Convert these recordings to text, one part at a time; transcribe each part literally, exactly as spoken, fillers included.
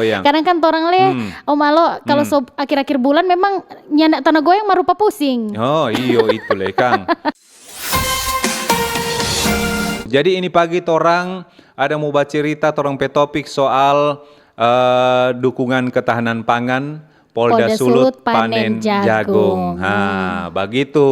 Goyang. Kadang kan torang le, hmm, Om Alo, kalau hmm, so akhir-akhir bulan memang nyanda tana goyang mar rupa pusing. Oh, iyo, itu le, kang. Jadi ini pagi torang ada mo bacerita, torang pe topik soal, eh, dukungan ketahanan pangan, Polda Polda Sulut Sulut panen panen jagung. Jagung. Ha, bagitu.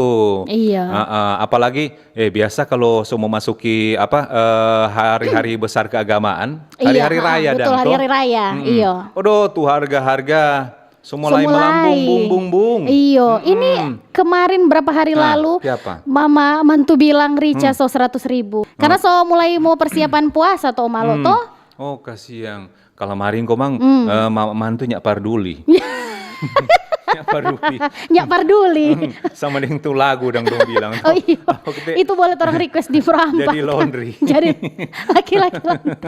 Iya. Ha, ha, apalagi, eh, biasa kalau so memasuki apa, eh, hari-hari besar keagamaan, iya, hari-hari ha, ha, raya betul, dang, hari-hari toh? Raya, mm-mm, iyo. Aduh, tu harga-harga so mulai melambung, bung, bung, bung. Iyo, mm-mm, ini kemarin berapa hari lalu, kiapa? Mama mantu bilang rica so seratus ribu. Karena so mulai mau persiapan puasa toh, Om Alo, toh? Oh, kasiang. Kalau maring komang, eh, ma-, mantu nyak parduli. Nyak parduli. Nyak parduli. Hmm, sama deng tu lagu dang dong bilang. Oh, iya. Apa kete? Itu boleh torang request di Pro Empat. Jadi laundry. Jadi laki-laki laundry.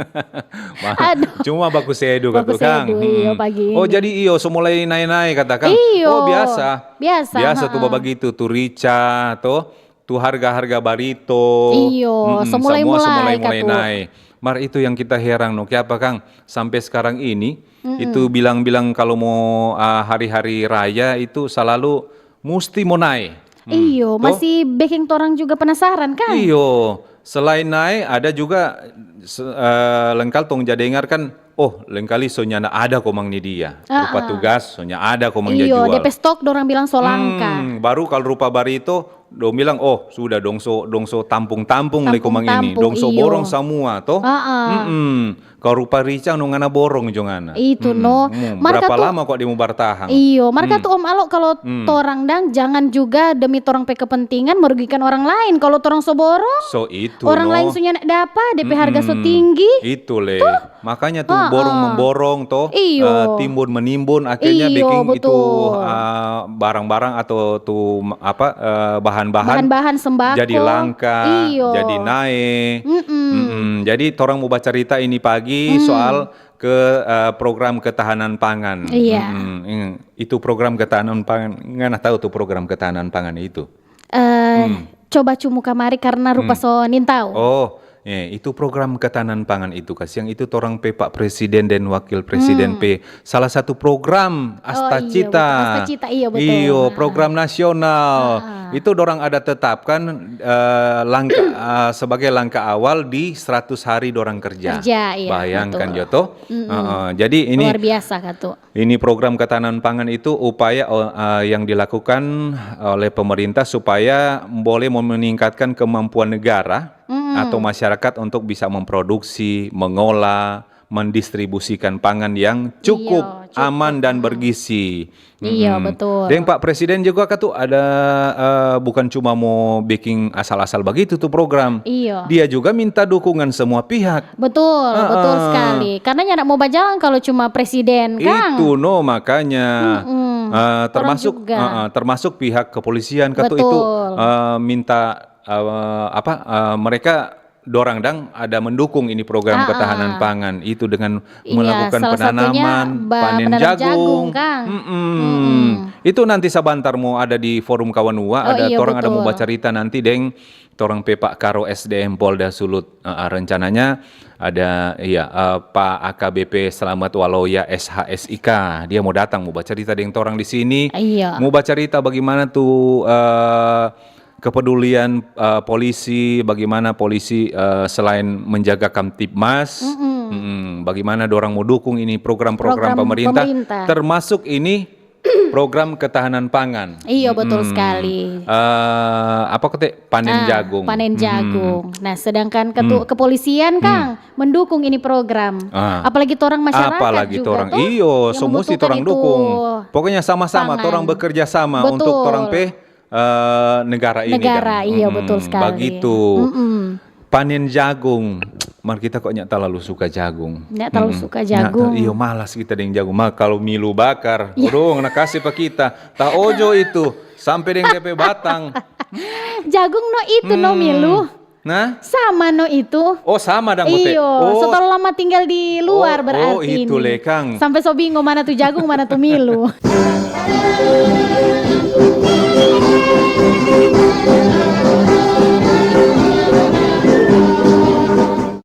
Aduh. Cuma baku sedu katu, kang. Baku sedu, iyo, pagi ini. Oh, jadi iyo, so mulai nae-nae kata, kang. Iyo. Oh, biasa. Biasa, biasa tu, ha-ha, bagitu, tu rica, to. Tu harga-harga barito. Iyo, mm-mm, so mulai-mulai katu. Mar itu yang kita heran, no, kiapa, kang? Sampe skarang ini, mm-mm, itu bilang-bilang kalu mo, ah, hari-hari raya itu salalu musti mo nae. Hmm, iyo, to? Masih beking torang juga penasaran, kang? Iyo, selain nae, ada juga se-, eh, lengkal tong ja dengar kan, oh, lengkali so nyanda ada komang ni dia. Rupa tugas, so nyanda ada komang ja jual. Iyo, depe stok dorang bilang so langka. Hmm, baru kalu rupa barito, dong bilang, "Oh, sudah, dong so, dong so tampung-tampung le komang ini, dong so borong samua, to?" Tampung-tampung, iyo. Ha-ha. Mm-mm. Kalu rupa rica, no ngana borong jo ngana. Itu, no. Mm-mm. Mar katu, berapa lama kok dia mo bartahang? Iyo, mar katu, Om Alo, kalu torang dang, jangan juga demi torang pe kepentingan merugikan orang lain. Kalu torang so borong, so itu, orang lain so nyanda dapa, depe harga so tinggi. Itu le. Makanya tu borong-memborong to, eh, timbun-menimbun, akhirnya beking itu, eh, barang-barang atau tu, apa, eh, bahan-bahan jadi langka, jadi nae. Bahan-bahan sembako. Iyo, betul. Mm-mm. Jadi torang mo bacarita ini pagi soal ke, eh, program ketahanan pangan. Iya. Mm-mm. Itu program ketahanan pangan. Ngana tau tu program ketahanan pangan itu? Eh, coba cumu kamari karena rupa so nintau. Oh, eh, itu program ketahanan pangan itu, kasiang itu torang pe Pak Presiden dan Wakil Presiden pe salah satu program Asta Cita. Oh, iya, betul. Asta Cita, iya, betul. Iyo, program nasional. Itu dorang ada tetapkan, eh, langka-, eh, sebagai langkah awal di seratus hari dorang kerja. Kerja, iya, betul. Bayangkan jo to. Mm-mm. Heeh, jadi ini luar biasa, katu. Ini program ketahanan pangan itu upaya, eh, yang dilakukan oleh pemerintah supaya boleh meningkatkan kemampuan negara atau masyarakat untuk bisa memproduksi, mengolah, mendistribusikan pangan yang cukup aman dan bergizi. Iyo, betul. Deng Pak Presiden juga katu ada, eh, bukan cuma mo beking asal-asal bagitu tu program. Iyo. Dia juga minta dukungan semua pihak. Betul, betul sekali. Karena nyanda mo bajalang kalu cuma presiden, kang. Itu no, makanya. Mm-mm. Eh, termasuk, eh, eh, termasuk pihak kepolisian katu itu, eh, minta, eh, apa, eh, mereka dorang dang ada mendukung ini program ketahanan pangan itu dengan melakukan penanaman, panen jagung, kang. Mm-mm. Itu nanti sabantar mo ada di Forum Kawanua, ada torang ada mo bacarita nanti deng torang pe Pak Karo S D M Polda Sulut. Eh, eh, rencananya ada, iya, eh, Pak A K B P Slamet Waloya S H S I K. Dia mo datang, mo bacarita deng torang di sini. Iya. Mo bacarita bagimana tu, eh, kepedulian, eh, polisi, bagimana polisi, eh, selain menjaga Kamtibmas, mm-mm, bagaimana dorang mo dukung ini program-program pemerintah, termasuk ini program ketahanan pangan. Iyo, betul sekali. Eh, apa kote? Panen jagung. Ah, panen jagung. Nah, sedangkan ketu-, kepolisian, kang, mendukung ini program. Ah. Apalagi torang masyarakat juga, toh, iyo, yang so musti membutuhkan torang itu dukung. Pokoknya sama-sama, torang bekerja sama untuk torang pe, eh, negara ini, iya, betul sekali. Bagitu. Mm-mm. Panen jagung. Mar kita kok nyak talalu suka jagung. Nyak talalu suka jagung. Nyak ta-, iyo, malas kita deng jagung. Ma, kalu milu bakar, aduh, na kase pa kita. Ta ojo itu, sampe deng depe batang. Jagung no itu no milu. Nah? Sama no itu. Oh, sama dang, kote. Iyo, so talalu lama tinggal di luar berarti. Oh, itu le, kang. Sampe so bingung mana tu jagung, mana tu milu.